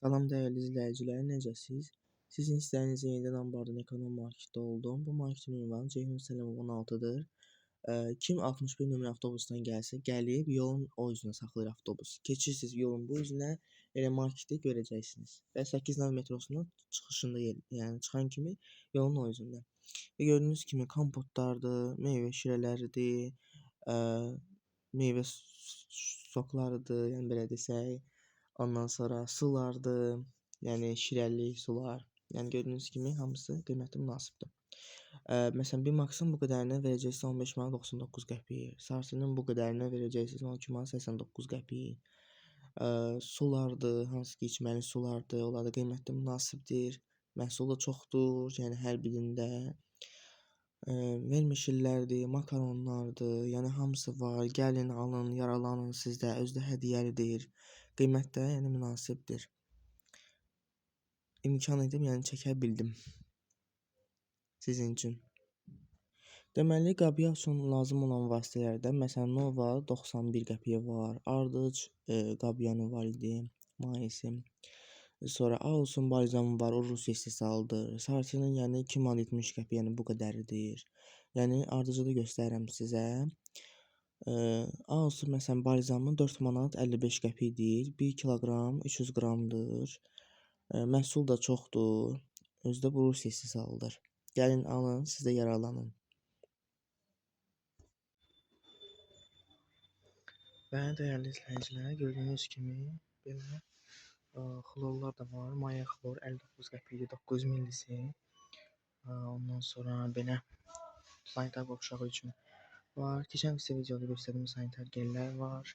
Salam dəyərli izləyicilər, necəsiz? Sizin istəyinizə yenidən Ambardan Ekonom Marketdə oldum. Bu marketin ünvanı Ceyhun Səlimov 16-dır. Kim 61 nömrə avtobusdan gəlsə, gəlib yolun o üzünə saxlayır avtobus. Keçirsiniz yolun bu üzünə, elə marketi görəcəksiniz. Və 8 nömrə metrosunun çıxışında yer, yəni çıxan kimi yolun o üzündə. Və gördüyünüz kimi kompotlardır, meyvə şirələridir, meyvə soklarıdır, yəni belə desək. Ondan sonra sulardır, yəni şirəli sular. Yəni gördüyünüz kimi hamısı qiyməti münasibdir. Məsələn, bir Maxın bu qədərini verəcəksiniz 15 manat 99 qəpik. Sarsının bu qədərini verəcəksiniz 12 manat 89 qəpik. Sulardır, hansı ki içməli sulardır, onlar da qiymətli münasibdir. Məhsul da çoxdur, yəni hər birində. Vermişillərdir, makaronlardır, yəni hamısı var. Gəlin, alın, yaralanın siz də, özü də hədiyyəlidir. Qiymət də yəni münasibdir. İmkan edib, yəni çəkə bildim sizin üçün. Deməli, qabya üçün lazım olan vasitələrdə, məsələn, Nova 91 qəpiyə var, Ardıc qabyanı var idi, mayesi. Sonra Aulsun balzamı var, o Rusiya istehsalıdır. Sarsının yəni 2 manat 70 qəpik, yəni bu qədəridir. Yəni Ardıcı da göstərirəm sizə. Aulsun məsələn balzamı 4 manat 55 qəpikdir. 1 kiloqram 300 qramdır. Məhsul da çoxdur. Özü də bu Rusiya istehsalıdır. Gəlin alın, siz də yararlanın. Və dəyərli izləyicilər, gördüyünüz kimi belə xlorlar da var. Maya xlor 59 qəpikdir, 900 millisi. Ondan sonra belə sanitar qovşağı üçün var. Keçən sizə videoda göstərdiyim sanitar gellər var.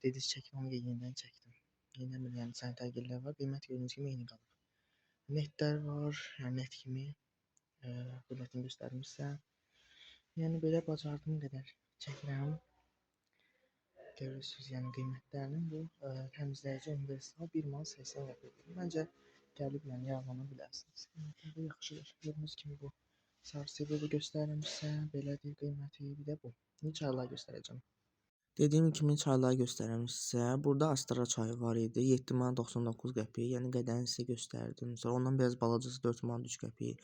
Dediniz çəkin, onu yenidən çəkdim. Yenidən belə yəni sanitar gellər var. Qiymət gördüyünüz kimi eyni qalıb. Netlər var, yəni net kimi qiymətini göstərdim sizə. Yəni belə bacardığım qədər çəkirəm. Görürsünüz, yəni qiymətlərinin bu təmizləyici universal 1 manat 80 qəpikdir. Məncə gəlib yəni yararlana bilərsiniz. Qiymətləri də yaxşıdır. Gördüyünüz kimi bu sarısı da göstərirəm sizə. Belədir qiyməti. Bir də bu. İndi çaylar göstərəcəm. Dediyim kimi çayları göstərirəm sizə. Burada Astara çayı var idi. 7 manat 99 qəpik. Yəni qədərini sizə göstərdim. Sonra ondan biraz balacası 4 manat 3 qəpik.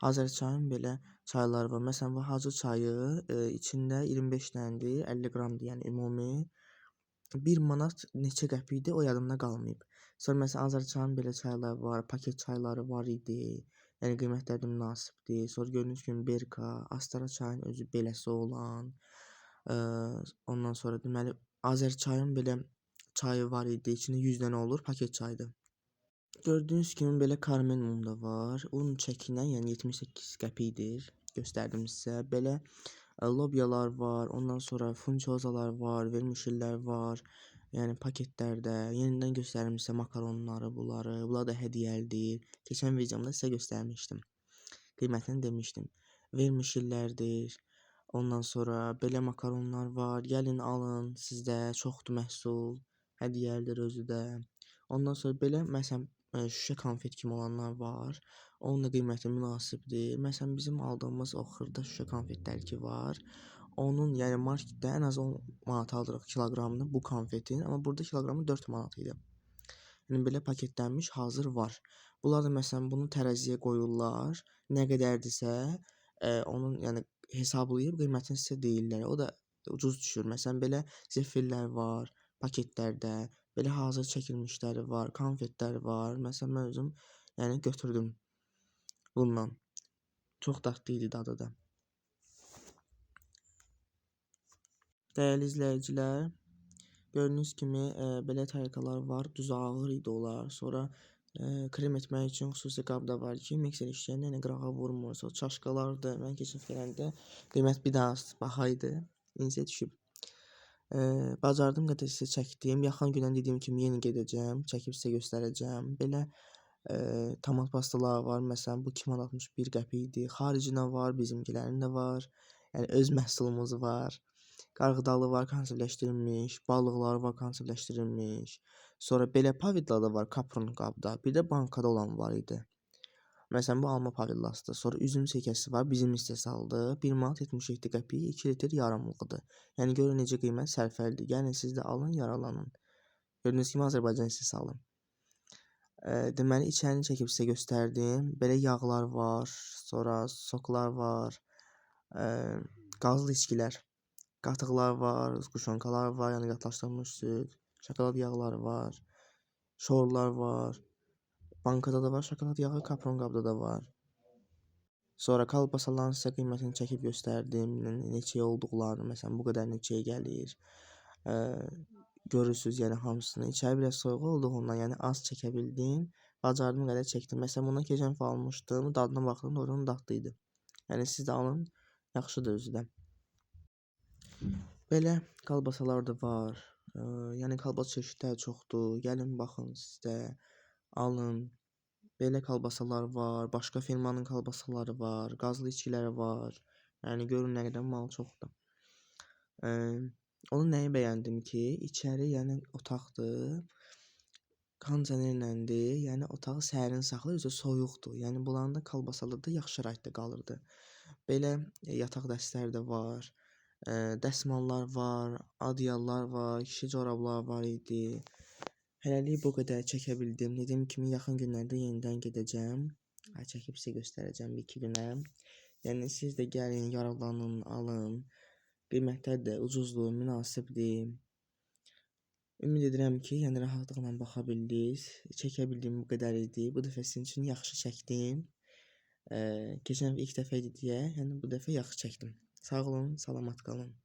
Azərçayın belə çayları var. Məsələn, bu Hacı çayı içində 25 dənədir, 50 qramdır, yəni ümumi. 1 manat neçə qəpikdir, o yadımda qalmayıb. Sonra məsələn Azərçayın belə çayları var, paket çayları var idi. Yəni qiymətləri də münasibdir. Sonra gördüyünüz kimi Berka, Astara çayın özü beləsi olan. Ondan sonra deməli Azərçayın belə çayı var idi. İçində 100 dənə olur, paket çaydır. Gördüyünüz kimi belə Carmen un da var. Un çəkinən, yəni 78 qəpikdir. Göstərdim sizə. Belə lobyalar var, ondan sonra funçozalar var, vermişillər var. Yəni paketlərdə. Yenidən göstərim sizə makaronları, bunları. Bunlar da hədiyyəlidir. Keçən videomda sizə göstərmişdim. Qiymətini demişdim. Vermişillərdir. Ondan sonra belə makaronlar var. Gəlin alın, sizdə çoxdur məhsul. Hədiyyəlidir özü də. Ondan sonra belə məsələn şüşə konfet kimi olanlar var. Onun da qiyməti münasibdir. Məsələn bizim aldığımız o xırda şüşə konfetləri ki var. Onun yəni marketdə ən az 10 manat alırıq kiloqramını bu konfetin, amma burada kiloqramı 4 manat idi. Yəni belə paketlənmiş hazır var. Bunlar da məsələn bunu tərəziyə qoyurlar. Nə qədərdirsə, onun yəni hesablayıb qiymətini sizə deyirlər. O da ucuz düşür. Məsələn belə zefirlər var paketlərdə, belə hazır çəkilmişləri var, konfetlər var. Məsələn mən özüm yəni götürdüm bundan. Çox dadlı idi dadı da. Dəyərli izləyicilər, gördüyünüz kimi belə tarelkalar var. Düz ağır idi onlar. Sonra krem etmək üçün xüsusi qab da var ki, mikser işləyəndə yəni qırağa vurmur. Sonra çaşqalardır. Mən keçən gələndə qiymət bir daha baha idi. İndi düşüb. Bacardığım qədər sizə çəkdim. Yaxın gündən dediyim kimi yenə gedəcəm, çəkib sizə göstərəcəm. Belə tomat pastaları var. Məsələn, bu 2 manat 61 qəpikdir. Xaricinə var, bizimkilərin də var. Yəni öz məhsulumuz var. Qarğıdalı var, konservləşdirilmiş, balıqları var, konservləşdirilmiş. Sonra belə pavidla da var, kapron qabda. Bir də bankada olan var idi. Məsələn, bu alma pavidlasıdır. Sonra üzüm sirkəsi var, bizim istehsalıdır. 1 manat 77 qəpik, 2 litr yarımlıqdır. Yəni görün necə qiymət sərfəlidir. Gəlin siz də alın, yararlanın. Gördüyünüz kimi Azərbaycan istehsalı. Deməli, içərini çəkib sizə göstərdim. Belə yağlar var, sonra soklar var, qazlı içkilər, qatıqlar var, quşonkalar var, yəni qatlaşdırılmış süd, şokolad yağları var, şorlar var. Bankada da var şokolad yağı, kapron qabda da var. Sonra kalbasaların sizə qiymətini çəkib göstərdim, neçəyə olduqlarını, məsələn, bu qədər neçəyə gəlir. Görürsüz, yəni hamısını. İçəri biraz soyuq olduğundan, yəni az çəkə bildim. Bacardığım qədər çəkdim. Məsələn, bundan keçən dəfə almışdım, dadına baxdım, doğrudan dadlı idi. Yəni siz də alın, yaxşıdır özü də. Belə kalbasalar da var. Yəni kalbasa çeşidləri çoxdur. Gəlin baxın siz də, alın. Belə kalbasalar var, başqa firmanın kalbasaları var, qazlı içkiləri var. Yəni görün nə qədər mal çoxdur. Onu nəyi bəyəndim ki, içəri yəni otaqdır, kondisionerləndir, yəni otağı sərin saxlayır, özü soyuqdur. Yəni bularında kalbasalı da yaxşı şəraitdə qalırdı. Belə yataq dəstləri də var, dəsmallar var, adyallar var, kişi corablar var idi. Hələlik bu qədər çəkə bildim. Dediyim kimi yaxın günlərdə yenidən gedəcəm. Çəkib sizə göstərəcəm bir-iki günə. Yəni siz də gəlin, yararlanın, alın. Qiymətlər də ucuzdur, münasibdir. Ümid edirəm ki, yəni rahatlıqla baxa bildiniz. Çəkə bildiyim bu qədər idi. Bu dəfə sizin üçün yaxşı çəkdim. Keçən dəfə ilk dəfə idi deyə, yəni bu dəfə yaxşı çəkdim. Sağ olun, salamat qalın.